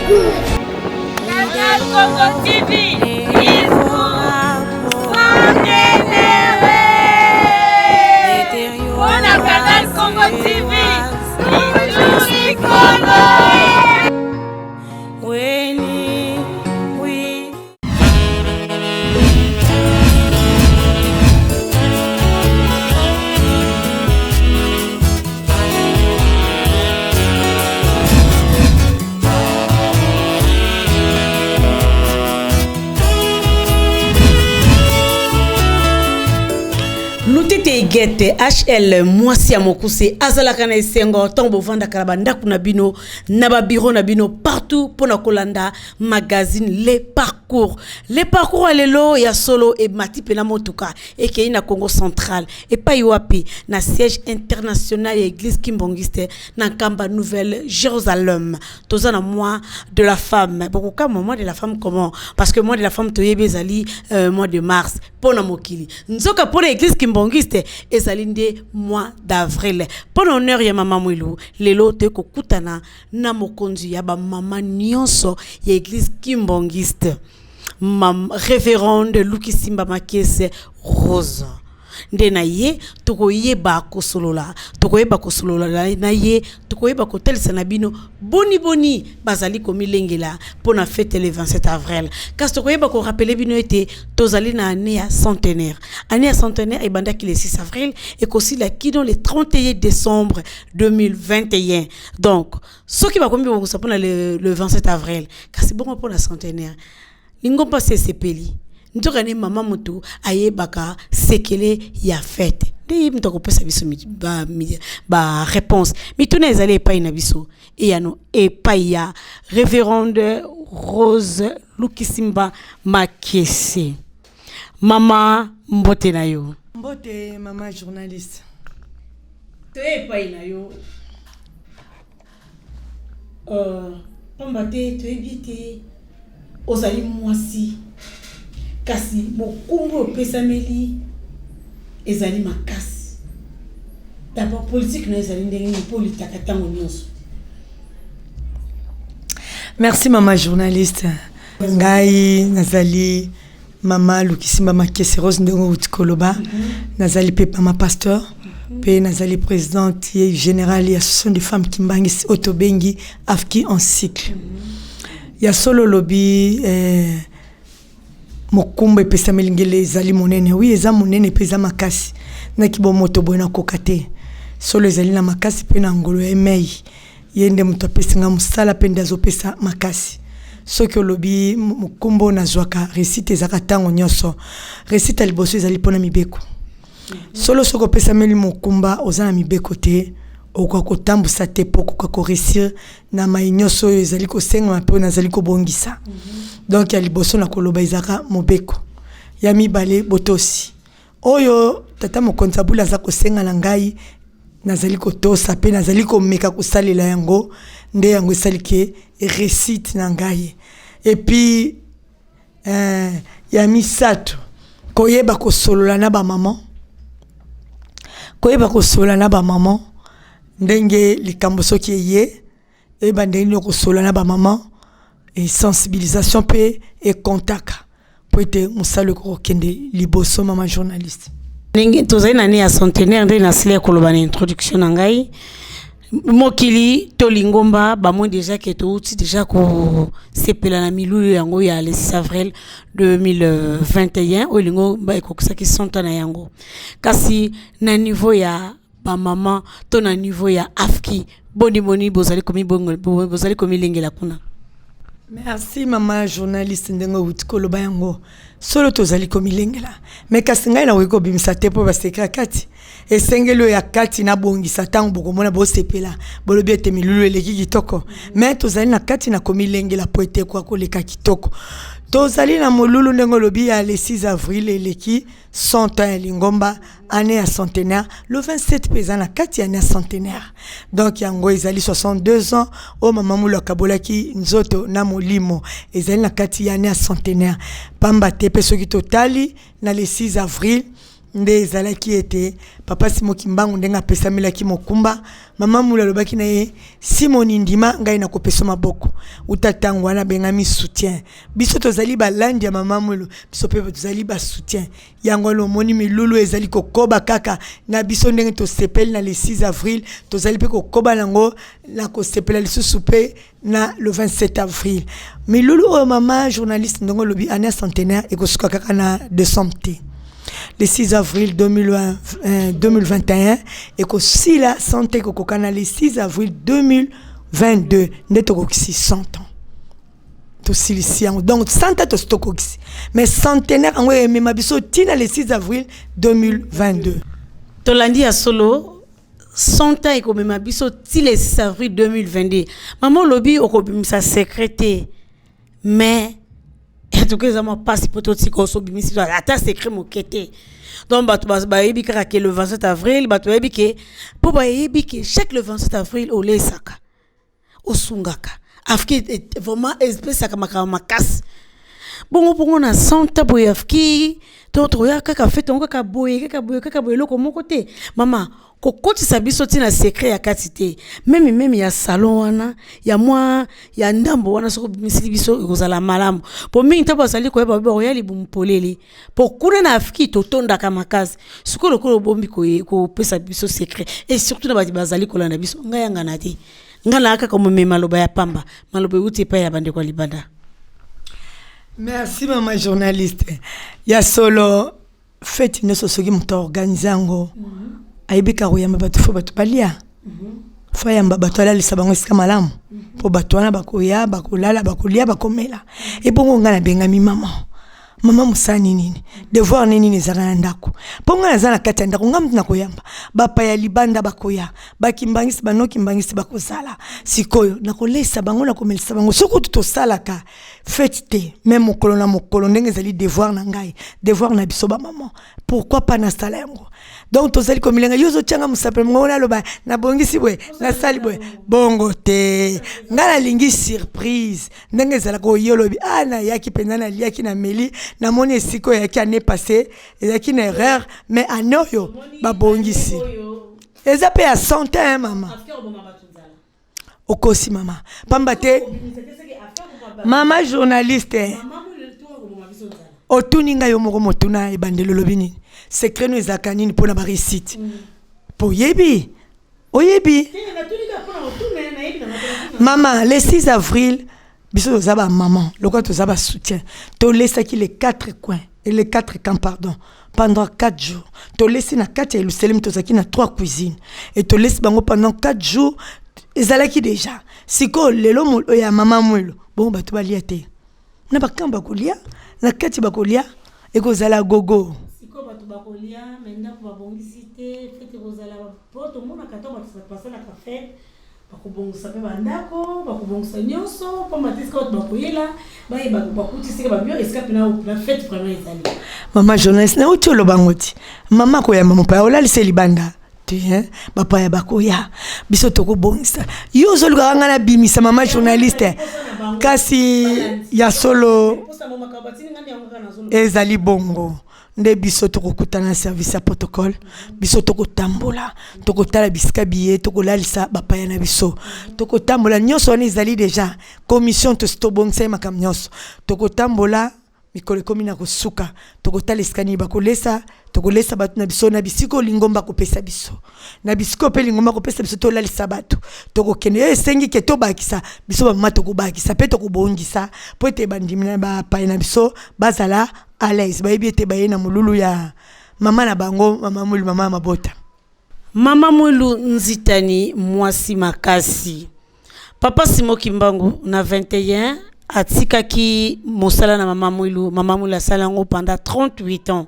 good. Canal Congo TV is good. Mpona Canal Congo TV, likolo. Lutete Igete HL mwasi ya mokuse azalaka na esengo ntango bovandaka na bandako na bino na babiro na bino partout mpo na kolanda magazine Le Parcours. Le Parcours ya lelo ya solo emati mpe na motuka ekei na Congo Central epai wapi na siège international ya Eglise Kimbanguiste na Nkamba Nouvelle Jérusalem. Toza na mois de la femme. Bokokamwa mois de la femme comment? Parce que mois de la femme toyebi ezali mois de mars mpo na mokili. Nzoka mpo na Eglise Kimbanguiste ezali nde mois d'avril. Mpo na honneur ya Mama Mwilu, lelo toye kokutana na mokonzi ya ba mama nyonso ya Eglise Kimbanguiste, Mam Révérende Lukisimba Makiese Rose. Nde na ye tokoyeba kosolola, tokoyeba kosolola na ye, tokoyeba kotalisa na bino boni boni bazali komilengela mpo na fete le 27 avril. Kasi tokoyeba korapele bino ete tozali na année ya centenaire. Année ya centenaire ebandaki le 6 avril, ekosila kino le 31 décembre 2021. Donc soki bakomi bongisa mpona le 27 avril, kasi bongo mpona centenaire lingomba se esepeli. Nzoka nde mama motu ayebaka sekele ya fete, nde ye moto akopesa biso ba réponse. Mituna ezali epai na biso, eyano epai ya Révérende Rose Lukisimba Makiese. Mama, mbote na yo. Mbote mama journaliste. Toye epai na yo pamba te toyebi ete ozali mwasi, kasi mokumba opesameli ezali makasi. D'abord politique na yo ezali ndenge nini mpo olitaka ntango nyonso? Merci mama journaliste. Ngai nazali mama Lukisimba Makiese Rose, ndenge outi koloba. Nazali mpe mama pasteur, mpe nazali présidente générale ya Association des femmes kimbanguistes oyo tobengi AFKI en cycle. Ya solo olobi, mokumba epesameli ngele ezali monene. Oui, eza monene mpe eza makasi. Naki bomoto boye nakoka te. Solo ezali na makasi mpe na ngolo ya emei. Ye nde moto apesi nga mosala mpe nde azopesa makasi. Soki olobi mokumba oyo nazwaka, réussite ezalaka ntango nyonso. Réussite ya liboso ezali mpona mibeko. Solo soki opesameli mokumba, oza na mibeko te, okoka kotambusa te mpo okoka koréussir na mai nyonso oyo ezali kosengama mpe oyo nazali kobongisa. Donc ya liboso na koloba ezalaka mobeko. Ya mibale, botosi oyo tata mokonzi abula aza kosenga na ngai, nazali kotosa mpe nazali komeka kosalela yango. Nde yango esali ke réussite na ngai. Et puis ya misato, koyeba kosolola na bamama, koyeba kosolola na bamama ndenge likambo soki eye, eyeba ndenge nini okosolola na bamama. E sensibilisation mpe ekontaka po ete mosala ekokokende liboso, mama journaliste. Ndenge tozali na année ya centenaire, nde nasili ya koloba na introduction na ngai, mokili to lingomba bamoi déjà ke touti déjà kosepela na milulu yango ya le 6 avril 2021 oyo lingomba ekokisaki 100 na yango. Kasi na niveau ya bamama to na niveau ya AFKI, boni boni bozali bozali komilengela kuna? Merci mama journaliste. Ndenge outi koloba yango, solo tozali komilengela, me kasi ngai nakoki kobimisa te mpo basecret kati. Esengeli oyo ya kati nabongisa. Ntango bokomona, bosepela, bolobi ete milulu eleki kitoko. Me tozali na kati na komilengela po ete ekoka koleka kitoko. Tozali na molulu, ndenge olobi, ya le 6 avril eleki 100 ans ya lingomba, année ya centenaire. Le 27 mpe eza na kati ya année ya centenaire. Donc yango ezali 62 ans oyo mama Mwilu akabolaki nzoto na molimo. Ezali na kati ya année ya centenaire, pamba te mpe soki totali na le 6 avril. Nde ezalaki ete Papa Simon Kimbangu ndenge apesamelaki mokumba, Mama Mulu alobaki na ye, Simoni ndima ngai nakopesa maboko. Uta tango wana abengami soutien. Biso tozali balandi ya Mama Mulu, biso pe tozali ba soutien. Yango wana omoni milulu ezali kokoba kaka na biso ndenge tosepeli na le 6 avril, tozali pe kokoba nango na kosepela lisusu pe na le 27 avril. Milulu oyo mama journaliste ndenge olobi annee ya centenaire ekosuka kaka na decembre te. Le 6 avril 2021 ekosila 100 ekokoka na le 6 avril 2022 nde tokokisi 100 ans. Tosilisi yango donc 100 ans tosi tokokisi mais centenaire yango emema biso tina le 6 avril 2022. Tolandi ya solo 100 ans ekomema biso ti le 6 avril 2022. Mama olobi okobimisa secret te, mais en tout cas eza mwa mpasi mpo totika oso obimisi ata secret moke te. Donc bato bayebi kaka ke le 27 avril, bato bayebi ke mpo bayebi ke chaque le 27 avril olesaka osungaka afki vraiment espesaka makambo makasi bongo bongo na 100 ans boye afki to tokoya kaka fete yango kaka boye kaka boye kaka boye eloko moko te. Mama kokotisa biso ntina secret ya kati te, meme meme ya salon wana ya mwa ya ndambo wana soki obimisili biso ekozala malamu po mingi ntango bazali koyeba bakoya libumu polele po kuna na afki totondaka makasi. Sikoyo lokola obombi kopesa biso secret et surtout na bato bazali kolanda biso, ngai yangana te, ngai naa kaka momema maloba ya pamba, maloba euti epai ya bandeko ya libanda. Merci mama journaliste. Ya solo fête nyonso soki moto aorganize yango ayebi kaka koyamba bato, fo bato balia, fo ayamba bato alalisa bango esika malamu mpo bato wana bakoya bakolala bakolia bakomela. Ebongo ngai nabengami mama mama mosala nini, devoir nini nini ezalaka na ndako mpo ngai naza na kati ya ndako, ngai moto nakoyamba bapaya libanda bakoya bakimbangisi banokimbangisi bakozala sikoyo nakolesa bango nakomelisa bango. Soki kutu tosalaka fête te mais mokolo na mokolo ndenge ezali devoir na ngai, devoir na biso bamama, pourquoi pas nasala yango. Donc tozali komilenga yo ozotianga mosapi mongo naloba nabongisi boye nasali boye bongo te, ngai nalingi surprise ndenge ezalaka oye olobi ah nayaki mpenza naliaki nameli namoni esika oyo eyaki année passée ezalaki na erreur mais année oyo babongisi eza mpe ya santé hein, mama okosi mama pamba te mama journaliste otuni ngai yo moko motuna ebandeli olobi nini secret no ezalaka nini mpona ba réussite po oyebi oyebi mama le 6 avril biso toza bamama lokola toza basoutien tolesaki les quatre coins et les quatre camps pardon pendant 4 jours tolesi na kati ya Yerusalem tozalaki na 3 cuisines et tolesi bango pendant 4 jours ezalaki déjà sikoyo lelo ya mama Mwelo bongo bato balia te na bakambo bakolia na kati bakolia ekozala gogo. Sikoyo bato bakolia me ndako babongisi te fete ekozala po tomonaka to bato basalaka fete bakobongisa mpe bandako bakobongisa nyonso pamba te esika bato bakoyela bayeba bakuti esika babio esika mpena na fete vraiment ezali. Mama journaliste nauti oloba yango ti mama akoyamba mopaya olalisa libanda te hein? Bapaya bakoya biso tokobongisa yo ozolukaka ngai nabimisa mama journaliste kasi ya solo ezali bongo nde biso tokokutana na service ya protocole biso tokotambola tokotala bisika biye tokolalisa bapaya na biso tokotambola nyonso wana ezali deja commission tosi tobongisa ye makambo nyonso tokotambola mikolo ekomi na kosuka tokotala esika nini bakolesa tokolesa bato na biso na bisika oyo lingomba kopesa biso na bisika oyo mpe lingomba kopesa biso tolalisa bato tokokende oyo esengi ke tobakisa biso bamama tokobakisa mpe tokobongisa mpo ete bandimi na bapaya na biso bazala à l'aise bayebi ete baye na molulu ya mama na bango mama Mwilu mama ya mabota. Mama Mwilu Nzitani mwasi makasi. Papa Simon Kimbangu na 21 atikaki mosala na mama Mwilu. Mama Mwilu asala yango pendant 38 ans.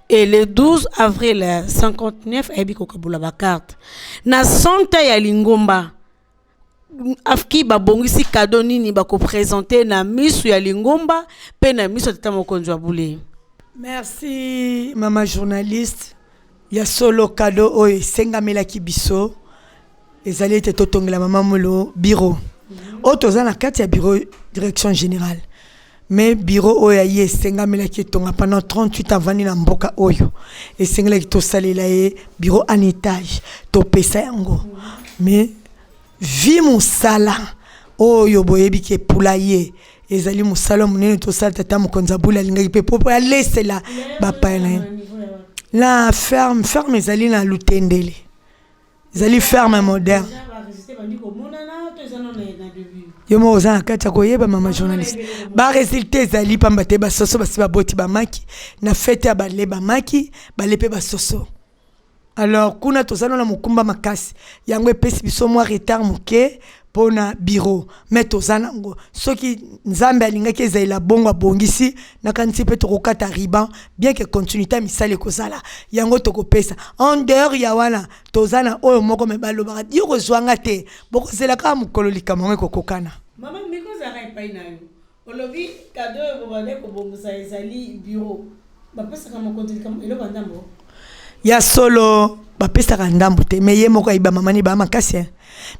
Et le 12 avril 59 ayebi kokabola ba carte. Na 100 ans ya lingomba afki babongisi cadeau nini bakopresente na misu ya lingomba mpe na misu ya tata mokonzi wa bule. Merci mama journaliste. Ya solo cadeau oyo esengamelaki biso ezali ete totongela mama Mwilu bureau oyo toza na kati ya bureau direction générale. Mais bureau oyo ya ye esengamelaki etonga pendant 38 ans avandi na mboka oyo, esengelaki tosalela ye bureau en étage, topesa yango. Mais vi mosala oyo boyebi ke poulailler ezali mosala monene tosala. Tata mokonzi abuli alingaki mpe po alesela bapaya na ye na ferme. Ferme ezali na Lutendele, ezali ferme moderne. Yo moko oza na kati ya koyeba, mama journaliste. Baresultat ezali pamba te basoso basi baboti bamaki na fête ya bale, bamaki bale mpe basoso. Alors kuna toza nano na mokumba makasi, yango epesi biso mwa retard moke mpona bureau, mais toza nango. Soki Nzambe alingaki ezalela bongo, abongisi, nakanisi mpe tokokata ruban, bien que continuité ya misala ekozala. Yango tokopesa en dehors ya wana. Toza na oyo moko, mais balobaka yo kozwanga te, bokozela kaka mokolo likambo yango ekokokana. Mama Miko, ozalaka epai na yo, olobi cadeau oyo bobande kobongisa ezali bureau. Bapesaka mokonzi likambo eloko ya ndambo? Ya solo, bapesaka ndambo te, mais ye moko ayiba mama ni baa makasi,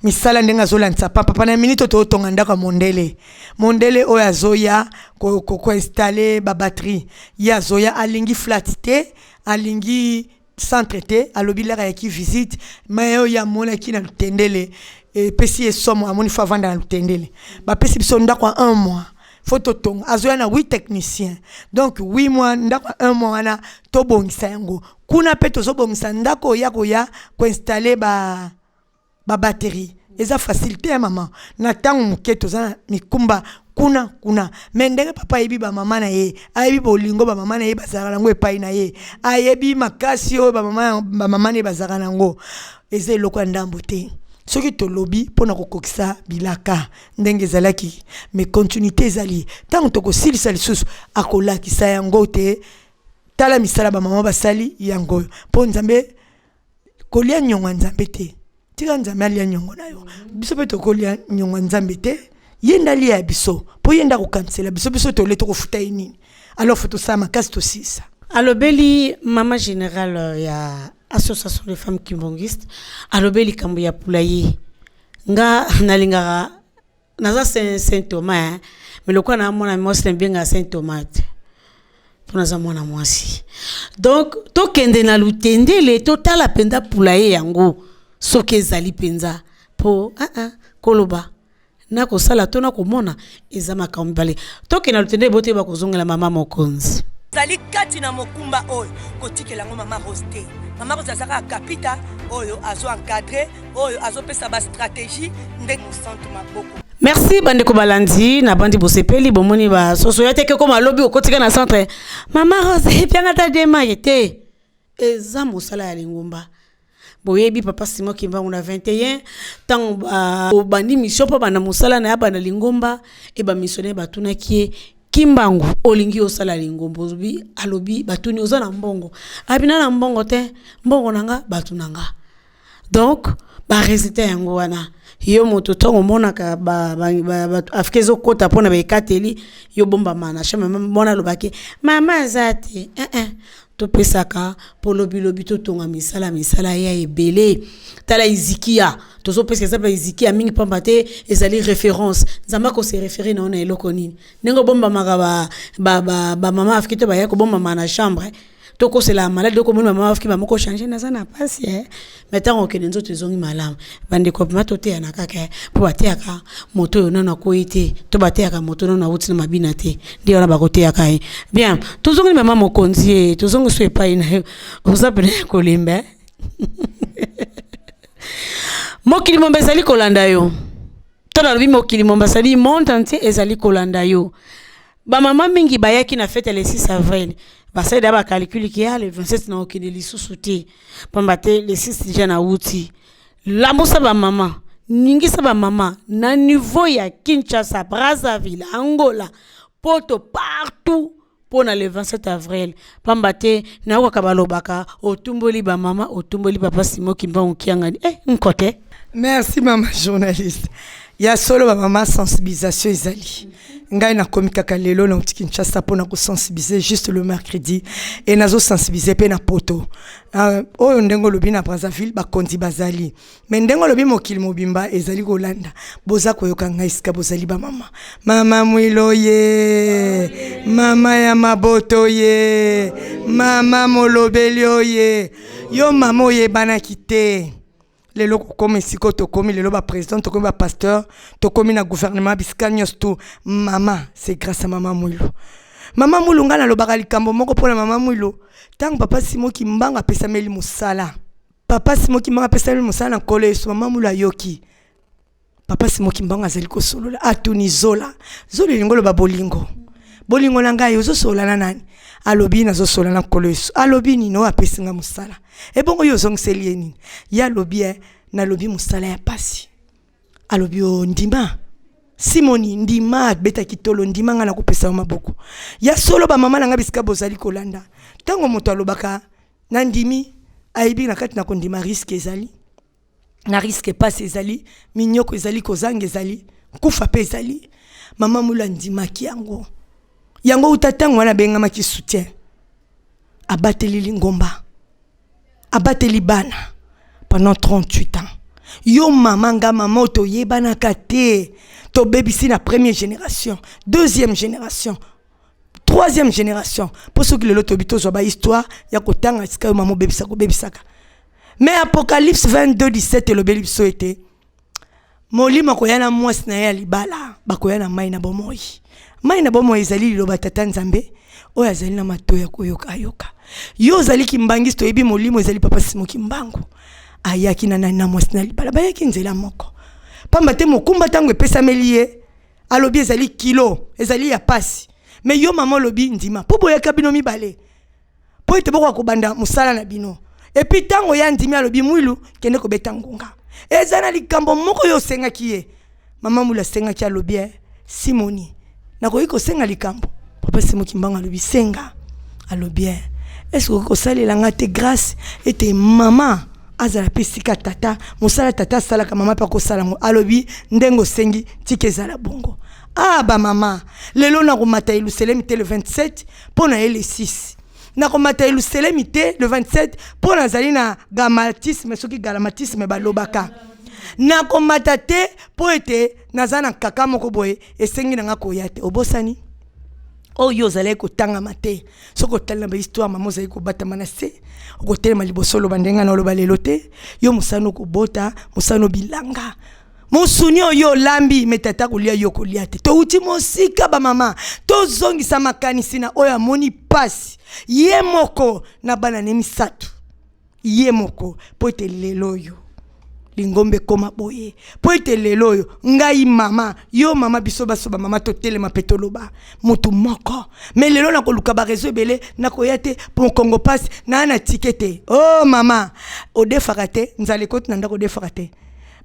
misala ndenge azolandisa papa na minute oyo tozotonga ndako ya mondele. Mondele oyo azoya koinstaller babatterie, ye azoya, alingi flat te, alingi centre te. Alobi laka ayaki visite, mais oyo amonaki na Lutendele epesi ye somo, amoni faut avanda na Lutendele. Bapesi biso ndako ya un mois, faut totonga. Azoya na 8 technicien, donc 8 mois, ndako ya un mois wana tobongisa yango. Kuna mpe tozobongisa ndako oya koya koinstaller ba babatterie. Eza facilité ya mama na ntango moke. Toza na mikumba kuna kuna, mais ndenge papa ayebi bamama na ye, ayebi bolingo bamama na ye bazalaka nango epai na ye, ayebi makasi oyo bamama na ye bazalaka nango. Eza eloko ya ndambo te soki tolobi mpona kokokisa bilaka ndenge ezalaki, mais continuité ezali. Ntango tokosilisa lisusu, akolakisa yango te: tala misala bamama basali yango oyo. Mpo Nzambe kolia niongo ya Nzambe te, tika Nzambe alia niongo na yo. Biso mpe tokolia niongo ya Nzambe te, ye nde alia ya biso, mpo ye nde akokanisela biso. Biso tole tokofuta ye nini? Alors faut tosala makasi, tosilisa. Alobeli mama générale ya Association des femmes kimbanguistes, alobeli likambo ya poulailler. Nga nalingaka, naza Saint Thomas, hein? Mais lokola na mwana mwasi, nabengaka Saint Thomas te, mpo naza mwana mwasi. Donc tokende na Lutendele, totala mpenza poulailler yango soki ezali mpenza, mpo uh -uh, koloba na kosala to na komona eza makambo mibale. Tokende na Lutendele, botoyeba kozongela mama mokonzi. Ezali kati na mokumba oyo kotikela yango mama Rose te. Mama Rose aza kaka kapita oyo azo encadrer, oyo azopesa bastratégie ndenge mosantu maboko. Merci bandeko balandi na bandi bosepeli. Bomoni basoso ya teke koma alobi okotika na centre mama Rose epianga ta demake te. Eza mosala ya lingomba. Boyebi papa Simon Kimbangu na 21, ntango obandi mission mpo banda mosala na ya banda lingomba, e bamissionnaire batunaki ye: "Kimbangu, olingi osala lingomba?" Olobi, alobi, batuni: "Oza na mbongo?" Abina: "Na mbongo te, mbongo na nga bato na nga." Donc baresultat yango wana. Yo moto, ntango omonaka Afrika ezokɔta mpona baekateli, yo bombama na chambre. Mwana alobaki: "Mama aza te." Eh, eh. Topesaka mpo lobilobi totonga misala, misala ya ebele. Tala Izikia, tozopesa exemple ya Izikia mingi pamba te ezali référence. Nzambe akose référer na yo na eloko nini? Ndenge obombamaka bamama Afrika to baya kobombama na chambre, tokosela maladi, okomoni mama Afrika bamoko change, naza na pasi, eh. Mais ntango okende, nzoto ezongi malamu. Bandeko, mpema toteyana kaka, mpo bateyaka moto oyo nano akoyi te, to bateyaka moto nano awuti na mabina te, nde wana bakoteyaka ye bien. Tozongi mama mokonzi ye, tozongi so epai na yo. Oza pene ya kolemba, mokili momba ezali kolanda yo. To nalobi mokili momba, ezali monde entier ezali kolanda yo. Bamama mingi bayaki na fête le 6 avril, basali da bacalculer ke ya le 27 na okende lisusu te, pamba te le 6 déjà nauti. Lambusa bamama, ningisa bamama na niveau ya Kinshasa, Brazzaville, Angola, Poto, partout, mpo na le 27 avril, pamba te nayokaka balobaka otumboli bamama, otumboli papa Simo Kimbangu Kiangani, eh, nkote. Merci mama journaliste. Ya solo bamama, sensibilisation ezali. Ngai nakomi kaka lelo, nauti Kinshasa mpona kosensibiliser juste le mercredi e nazosensibiliser mpe na poto. Oyo ndenge olobi, na Brazzaville bakonzi bazali, me ndenge olobi mokili mobimba ezali kolanda. Boza koyoka ngai esika bozali, bamama. Mama Mwilo ye, mama ya maboto ye, mama molobeli oye, yo mama oyebanaki te. Lelo kokóma esika oyo tokomi lelo, baprésident tokomi, bapasteur tokomi, na gouvernement, bisika nyonso tu, mama, c'est grâce à mama Mwilo. Mama Mwilu, ngai nalobaka likambo moko mpona mama Mwilu. Ntango papa Simo Kimbangu apesameli mosala, papa Simo Kimbangu apesameli mosala na Nkolo Yesu, mama Mwilu ayoki papa Simo Kimbangu azali kosolola, atuni: "Zola, zola elingi oloba bolingo, bolingo na ngai, ozosolola na nani?" Alobi: "Nazosolola na Nkolo Yesu." Alobi: "Nini oyo apesi nga mosala?" Ebongo yo ozongiseli ye nini? Ye alobi: "E, nalobi mosala ya pasi." Alobi: "O ndima Simoni, ndima." Abetaki tolo: "Ndima, ngai nakopesa yo maboko." Ya solo, bamama na ngai, bisika bozali kolanda, ntango moto alobaka "na ndimi", ayebi na kati na kondima risque ezali, na risque pasi ezali, minyoko ezali, kozanga ezali, kufa mpe ezali. Mama Mulu andimaki yango. Yango uta ntango wana abengamaki soutien, abateli lingomba, abateli bana pendant 38 ans. Yo mama, nga mama oyo toyebanaka te, tobebisi na première génération, deuxième génération, troisième génération, mpo soki lelo toyebi, tozwa bahistoire ya kotanga esika yo mama obebisaka, obebisaka. Mais Apocalypse 22 17 elobeli biso ete molimo akoya na mwasi na ye ya libala, bakoya na mai na bomoi. Mai na bomoi ezali liloba Tata Nzambe. Oyo azali na matoi ya koyoka, ayoka. Yo ozali kimbangisi, toyebi molimo ezali papa Simo Kimbangu. Ayaki na nani? Na mwasi na libala. Bayaki nzela moko, pamba te mokumba ntango epesameli ye, alobi ezali kilo, ezali ya pasi. Me yo mama olobi ndima, mpo boyaka bino mibale mpo ete bokoka kobanda mosala na bino. Et puis ntango ya ndimi, alobi: "Mwilu, kende kobeta ngonga." Eza na likambo moko oyo osengaki ye, mama Mwilu asengaki, alobi: "E Simoni, nakoki kosenga likambo?" Papa Simo Kimbangu alobi: "Senga." Alobi: "E, est-ce okoki kosalela nga te grâce ete mama azala mpe esika tata, mosala tata asalaka, mama mpe akosala yango?" Alobi: "Ndenge osengi, tika ezala bongo." Ah, bamama, lelo nakomata Yelusalemi te le 27 mpo na ye le 6, nakomata Yelusalemi te le 27 mpo nazali na gamatisme, soki galamatisme balobaka. Nakomata te mpo ete naza na kaka moko boye esengi na nga koya te. Obosani oyo ozalaki kotangama te. Soki otali na bahistoire, mama ozali kobatama na se, okotelema liboso oloba ndenge na oloba lelo te. Yo mosana okobota, mosana bilanga, mosuni oyo olambi, me tata kolia, yo kolia te. Touti mosika, bamama. Tozongisa makanisi na oyo amoni pasi ye moko na bana ne misato, ye moko, mpo ete lelo oyo lingomba ekóma boye, mpo ete lelo oyo ngai mama, yo mama, biso baso bamama totelema mpe toloba motu moko. Me lelo nakoluka baréseau ebele, nakoya te mpo mokongo mpasi naa na tike te. O oh, mama, odefaka te, nzala ekoti na ndako, odefaka te,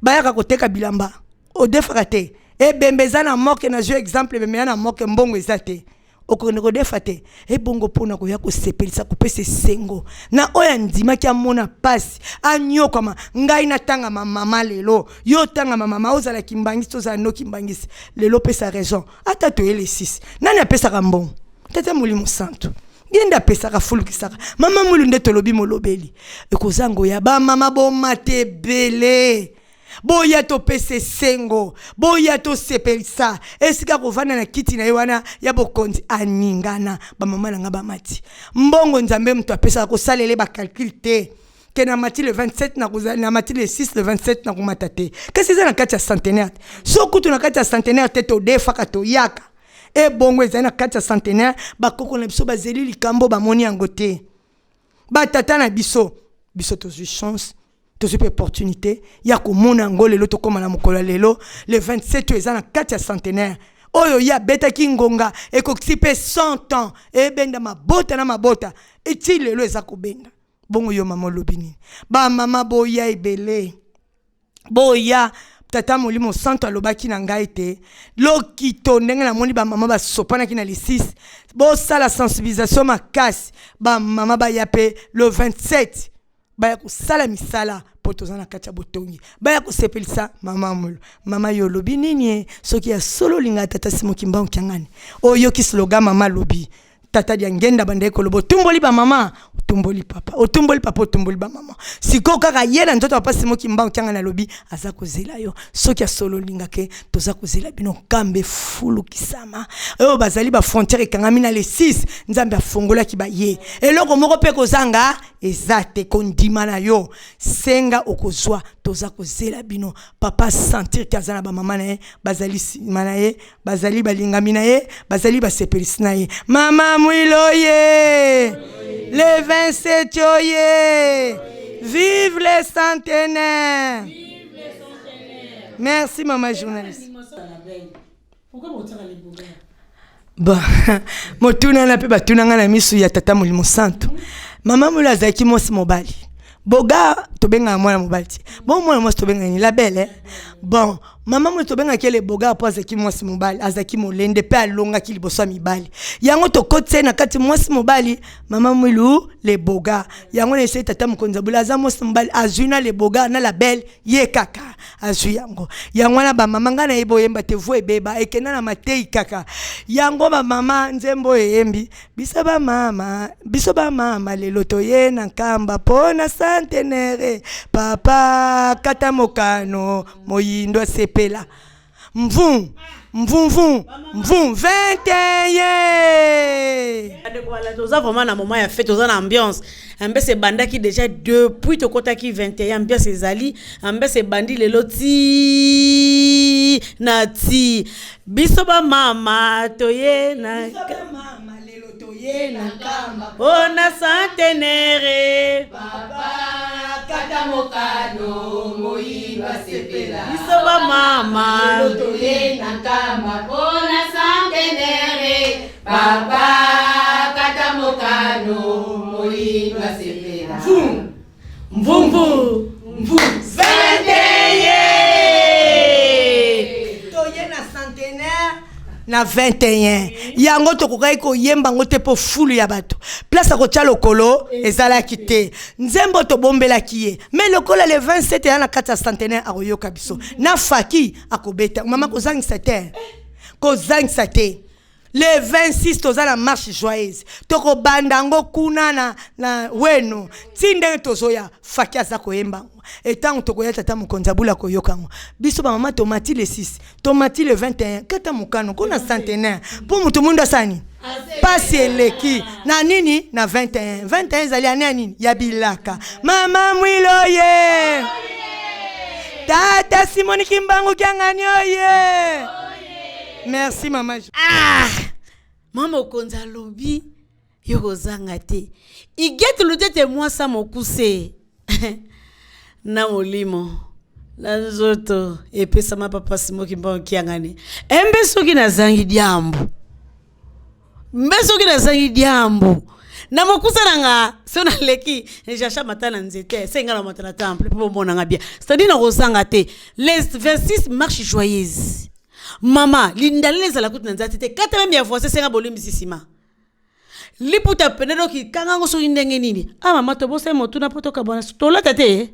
bayaka koteka bilamba, odefaka te, ebembe eza na morgue. Nazwi exemple, ebembe ya na morgue, mbongo eza te, okokende kodefa te. Ebongo mpona koya kosepelisa, kopesa esengo na oyo andimaki amona pasi, anyokwama. Ngai natangama mama lelo, yo otangama mama, ozala kimbangisi, ozala no kimbangisi lelo, opesa raison. Ata toyele 6, nani apesaka mbongo? Tata Molimo Santu, ye nde apesaka, fulukisaka. Mama Mwilu nde tolobi molobeli ekozanga oya. Bamama, bomata ebele, boya topesa esengo, boya tosepelisa esika kovanda na kiti na ye wana ya bokonzi aningana. Bamama na nga, bamati mbongo, Nzambe moto apesaka, kosalela bacalcul te ke na mati le 27, na mati le 6, le 27 nakomata te. Kasi eza na kati ya centenaire te. So kutu na kati ya centenaire te, todefaka, toyaka. Ebongo ezali na kati ya centenaire. Bakoko na biso bazeli likambo, bamoni yango te. Batata na biso, biso tozwi chance, tozwi mpe opportunité ya komona yango lelo. Tokóma na mokolo ya lelo le 27 oyo eza na kati ya centenaire oyo ye abetaki ngonga, ekokisi mpe 100 ans, ebenda mabota na mabota, eti lelo eza kobenda. Bongo yo mama olobi nini? Bamama, boya ebele, boya. Tata Molimo Santo alobaki na ngai te lokito ndenge namoni bamama basopanaki na le 6, bosala sensibilisation makasi. Bamama baya mpe le 27, baya kosala misala. mpo toza na kati ya botongi. Baya kosepelisa mama Mwilu. Mama, yo olobi nini ye? Soki ya solo olingaka tata Simon Kimbangu Kiangani, oyoki slogan mama alobi, tata Diangenda bandaki koloba, otumboli ba mama, otumboli papa, otumboli papa, otumboli ba mama. Sikoyo kaka ye na nzoto papa Simon Kimbangu Kiangani alobi aza kozela yo. Soki ya solo olingaka ye, toza kozela bino. Nkambe efulukisama oyo bazali ba frontière ekangami na le 6, Nzambe afongolaki ba ye. Eloko moko mpe kozanga eza te, kondima na yo, senga okozwa. Toza kozela bino. Papa sentir ke aza na ba mama na ye, bazali nsima na ye, bazali balingami na ye, bazali basepelisi na ye. Mama Mwilu oye, le 27 oye, vive le centenaire. Merci mama journaliste. Bon, motuna na mpe batuna ngai na misu ya tata Molimo Santu. Mama Mwilu azalaki mwasi mobali boga, tobengaka mwana mobali ti bon, mwana mwasi tobengaka nini? La belle, eh? Bon, mama Mwilu tobengaki ele boga mpo azalaki mwasi mobali, azalaki molende mpe alongaki liboso ya mibali. Yango tokotisa ye na kati mwasi mobali, mama Mwilu le boga. Yango na esei tata mokonzi abula aza mwasi mobali, azwi na le boga na la belle, ye kaka azwi yango. Yango wana bamama, ngai nayebi oyemba te, vo ebeba ekenda na matei kaka. Yango bamama, nzembo oyo eyembi biso bamama, biso bamama lelo toye na Nkamba mpo na centenaire. Papa kata mokano, moyindo asepela, mvu mvumvu mvu 21. Bandeko balandi, toza vraiment na moment ya fête, toza na ambiance. Ambiance ebandaki déjà depuis tokɔtaki 21. Ambiance ezali, ambiance ebandi lelo ti na ti. Biso bamama toye na mpona centenaire. Kata mokano, moyindo asepela. Biso bamama toye na Nkamba mpona centenaire. Papa kata mokano, moyindo asepela. Mvumvu mvu 21. Toye na centenaire na 21. Yango tokokaki koyemba yango te mpo fulu ya bato, place ya kotia lokolo ezalaki te. Nzembo tobombelaki ye, mais lokola le 27 eya na kati ya centenaire, akoyoka biso na faki akobeta. Mama, kozangisa te, kozangisa te. Le 26 toza na marche joyeuse, tokobanda yango kuna na weno ti ndenge tozoya. Faki aza koyemba yango etango tokoya, tata mokonzi abula koyoka yango. Biso bamama tomati le 6, tomati le 21. Kata mokano kuna centenaire mpo moto mwindu asala nini? Pasi eleki na nini na 21. 21 ezali ane ya nini? Ya bilaka. Mama Mwilu oye, tata Simoni Kimbangu Kiangani oye. Merci mama. Ah, mama mokonzi alobi yo kozanga te. Igete lutete, mwasa mokuse na molimo na nzoto epesama papa Simon Kimbangu Kiangani. Embe soki nazangi diambu, mbe soki nazangi diambu na mokusa na nga, so naleki jasha mata na nzete, se nga na mata na temple mpo bomonanga bien. C'est-à-dire nakozanga te les 26, marche joyeuse. Mama lindalele ezala kutu na nzela te, kata même ya voisin, senga bolimbisi nsima liputa pene doki kanga yango soki ndenge nini. Ah mama, tobosai motuna mpo tokabwana. Tolata te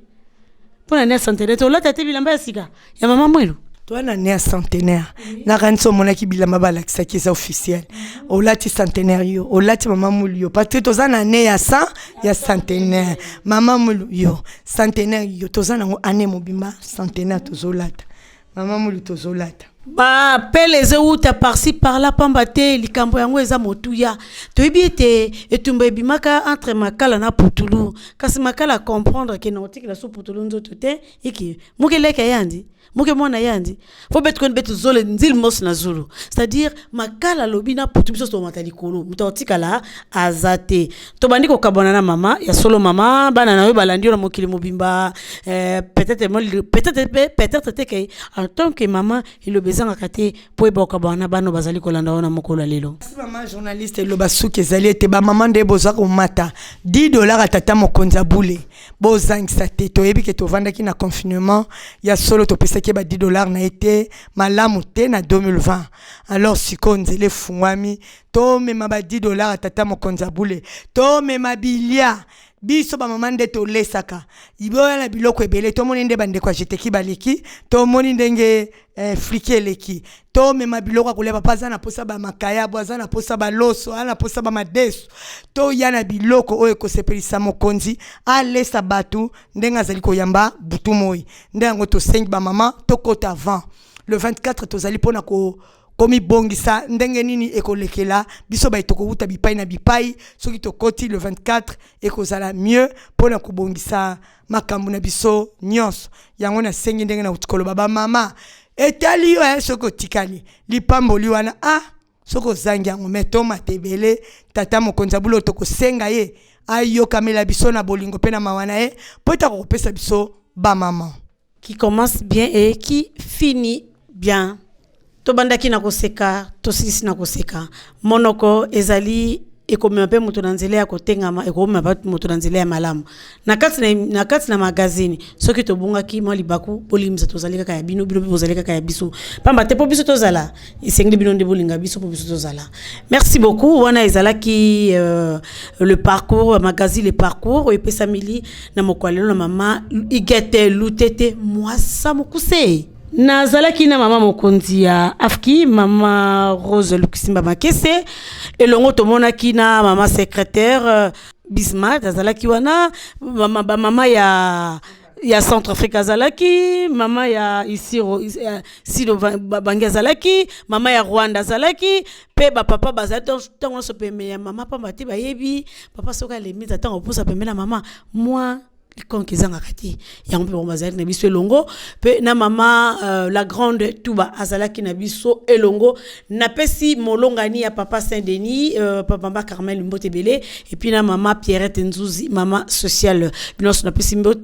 mpo na ne ya centenaire, tolata te bilamba ya sika ya mama Mwilu. Toa na ne ya centenaire, nakanisi omonaki bilamba balakisaki eza officiel. Olati centenaire yo, olati mama Mwilu yo, parce que toza na ne ya 100 ya centenaire. Mama Mwilu yo, centenaire yo, toza nango ane mobimba centenaire. Tozolata mama Mwilu, tozolata. Bapele ezowuta par-ci par-là, pamba te likambo yango eza motuya. Toyebi ete etumba ebimaka entre makala na putulu, kasi makala comprendre ke na otikela so putulu nzoto te, iki moke leke yandi, moke mwana yandi fo betu koni betu zole nzili mosi na zulu. C'est-à-dire makala alobi na putu, biso tomata likolo, moto akotikala aza te. Tobandi kokabwana na mama ya solo. Mama, bana na yo balandi yo na mokili mobimba. Peut-être peut-être peut-être te ke en tant que mama, eloba ezangaka te mpo oyeba kokabwana na bana bazali kolanda yo na mokolo ya lelo. Mama journaliste, eloba suki ezali ete bamama nde bozwa komata 10 $ ya tata mokonzi abule, bozangisa te. Toyebi ke tovandaki na confinement ya solo, topesaki ye ba 10 $ na ye te malamu te na 2020. Alors sikoyo nzela efungwami, tomema ba 10 $ ya tata mokonzi abule, tomema bilia. Biso bamama nde tolesaka. Boya na biloko ebele. Tomoni nde bandeko ya jeteki baleki, tomoni ndenge fliki eleki. Tomema biloko ya kolia. Papa aza na posa bamakayabo, aza na posa baloso, aza na posa bamadesu. Toya na biloko oyo ekosepelisa mokonzi, alesa bato ndenge azali koyamba butu moi. Nde yango tosengi bamama tokota avant le 24. Tozali mpona komibongisa ndenge nini ekolekela biso baye tokowuta bipai na bipai. Soki tokoti le 24, ekozala mieux mpona kobongisa makambo na biso nyonso. Yango nasengi, ndenge nauti koloba, bamama, etali yo soki otikali lipamboli wana, soki ozangi yango. Me tomata ebele. Tata mokonzi ya bulo, tokosenga ye ayokamela biso na bolingo mpe na mawa na ye, mpo ete akokopesa biso bamama qui commence bien et qui finit bien. Tobandaki na koseka, tosilisi na koseka. Monoko ezali ekomema mpe moto na nzela ya kotengama, ekomema mpe moto na nzela ya malamu. Na kati na magazine, soki tobungaki mwa libaku, bolimbisa. Tozali kaka ya bino, bino mpe bozali kaka ya biso, pamba te mpo biso tozala, esengeli bino nde bolinga biso mpo biso tozala. Merci beaucoup. Wana ezalaki le parcours, magazine Le Parcours, oyo epesamili na mokolo lelo na mama Igete Lutete Mwasa Mokuse. Nazalaki na mama mokonzi ya afki, mama Rose Lukisimba Makese elongo. Tomonaki na mama secrétaire Bismat azalaki wana, mama, bamama ya Centre Afrique azalaki, mama ya Isiro Silo Bangi azalaki, mama ya Rwanda azalaki, mpe bapapa bazali ntango nyonso pembeni ya mama, pamba te bayebi papa soki alembi ntango opusa pembeni na mama, mwa likonke ezangaka te. Yango mpe bango bazalaki na biso elongo, mpe na mama la grande Tuba azalaki na biso elongo. Napesi molongani ya papa Saint Denis, papa mama Carmel, mbote ebele, et puis na mama Pierrette Nzuzi, mama sociale. Bino nyonso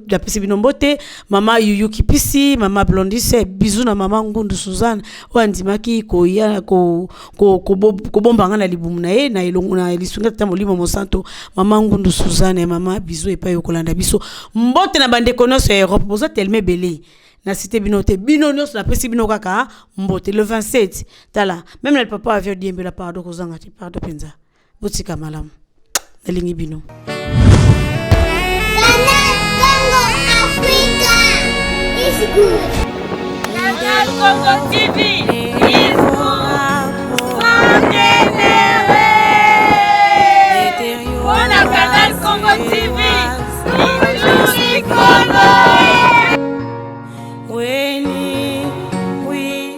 napesi bino mbote. Mama Yuyu Kipisi, mama Blondise, bizu na mama Ngundu Suzanne oyo andimaki koya kobombanga na libumu na ye na elongo na lisungi tata Molimo Mosanto. Mama Ngundu Suzanne, mama, bizu epai okolanda biso. Mbote na bandeko nyonso ya Europe, boza telema ebele, na cité bino te. Bino nyonso napesi bino kaka mbote. Le 27, tala même na papa avio diembela. Pardon, kozanga te, pardon mpenza. Botika malamu, nalingi bino. Canal Congo Africa is good. Canal Congo TV.